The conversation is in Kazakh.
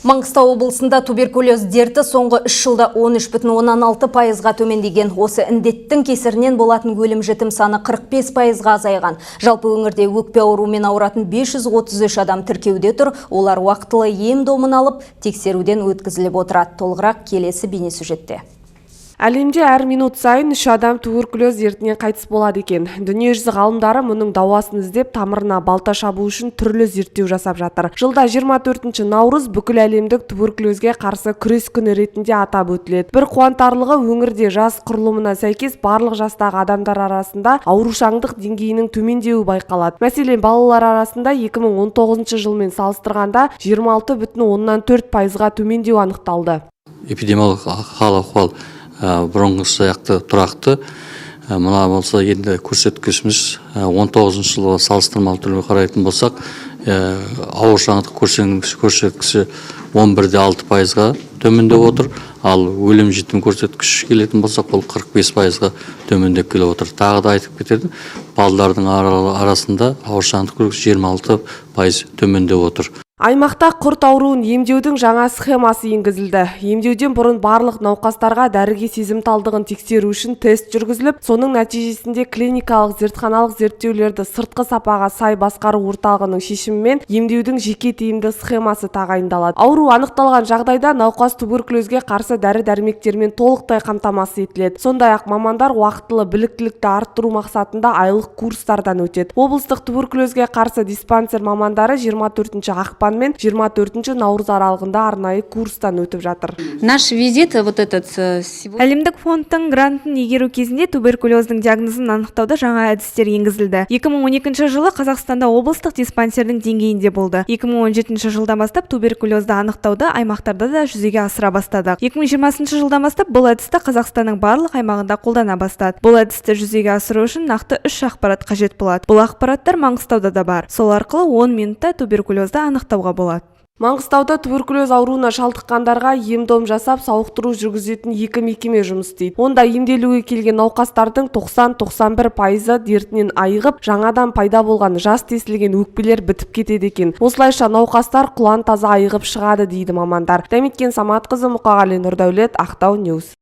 Маңғыстау облысында туберкулез дерті соңғы 3 жылда 13,6%-ға төмендеген. Осы індеттің кесірінен болатын өлім жітім саны 45%-ға азайған. Жалпы өңірде өкпе ауруымен ауыратын 533 адам тіркеуде тұр. Олар уақытылы ем домын алып, тексеруден өткізіліп отырады. Толығырақ келесі бейнесюжетте. Әлемде әр минут сайын үш адам туберкулез дертінен қайтыс болады екен. Дүниежүзі ғалымдары мұның дауасын іздеп, тамырына балта шабу үшін түрлі зерттеу жасап жатыр. Жылда 24 наурыз бүкіл әлемдік туберкулезге қарсы күрес күні ретінде атап өтіледі. Бір қуантарлығы, өңірде жас құрылымына сәйкес барлық жастағы адамдар арасында аурушаңдық деңгейінің төмендеуі байқалады. Мәселен, балалар арасында 2019 жылмен салыстырғанда 26,4%-ға төмендеу анықталды. Эпидемиологиялық хал ахуал бұрынғы сияқты тұрақты. Мына болса, енді көрсеткішіміз 19 жылға салыстырмалы түрде қарайтын болсақ, аурушаңдық көрсеткіші 11,6%-ға төмендеп отыр. Ал өлім жітім көрсеткіші келетін болсақ, ол 45%-ға төмендеп келіп отыр. Тағы да айтып кететін, балдардың арасында аурушаңдық көрсеткіші 26% төмендеп отыр. Аймақта құрт ауруын емдеудің жаңа схемасы енгізілді. Емдеуден бұрын барлық науқастарға дәріге сезімталдығын тексеру үшін тест жүргізіліп, соның нәтижесінде клиникалық зертханалық зерттеулерді сыртқы сапаға сай басқару орталығының шешімімен емдеудің жеке тиімді схемасы тағайындалады. Ауру анықталған жағдайда науқас туберкулезге қарсы дәрі-дәрмектермен толықтай қамтамасыз етіледі. Сондай-ақ мамандар уақытылы біліктілікті арттыру мақсатында айлық курстардан өтеді. Облыстық туберкулезге қарсы диспансер мамандары 24 ақпан мен 24 наурыз аралығында арнайы курстан өтіп жатыр. Наш визит вот этот сегодня. Әлемдік фондтың грантын игеру кезінде туберкулездің диагнозын анықтауда жаңа әдістер енгізілді. 2012 жылы Қазақстанда облыстық диспансердің деңгейінде болды. 2017 жылдан бастап туберкулезді анықтауды аймақтарда да жүзеге асыра бастадық. 2020 жылдан бастап бұл әдісті Қазақстанның барлық аймағында қолдана бастады. Бұл әдісті жүзеге асыру үшін нақты үш ақпарат қажет болады. Бұл ақпараттар Маңғыстауда да бар. Сол арқылы 10 минутта туберкулезді анықтауға болады. Маңғыстауда туберкулез ауруына шалдыққандарға ем-дом жасап, сауықтыру жүргізетін екі мекеме жұмыс істейді. Онда емделуге келген науқастардың 90-91%-ы дертінен айығып, жаңадан пайда болған жас тесілген өкпелер бітіп кетеді екен. Осылайша науқастар құлан таза айығып шығады, дейді мамандар. Дәметкен Саматқызы, Мұқағали Нұрдәулет, Ақтау Ньюс.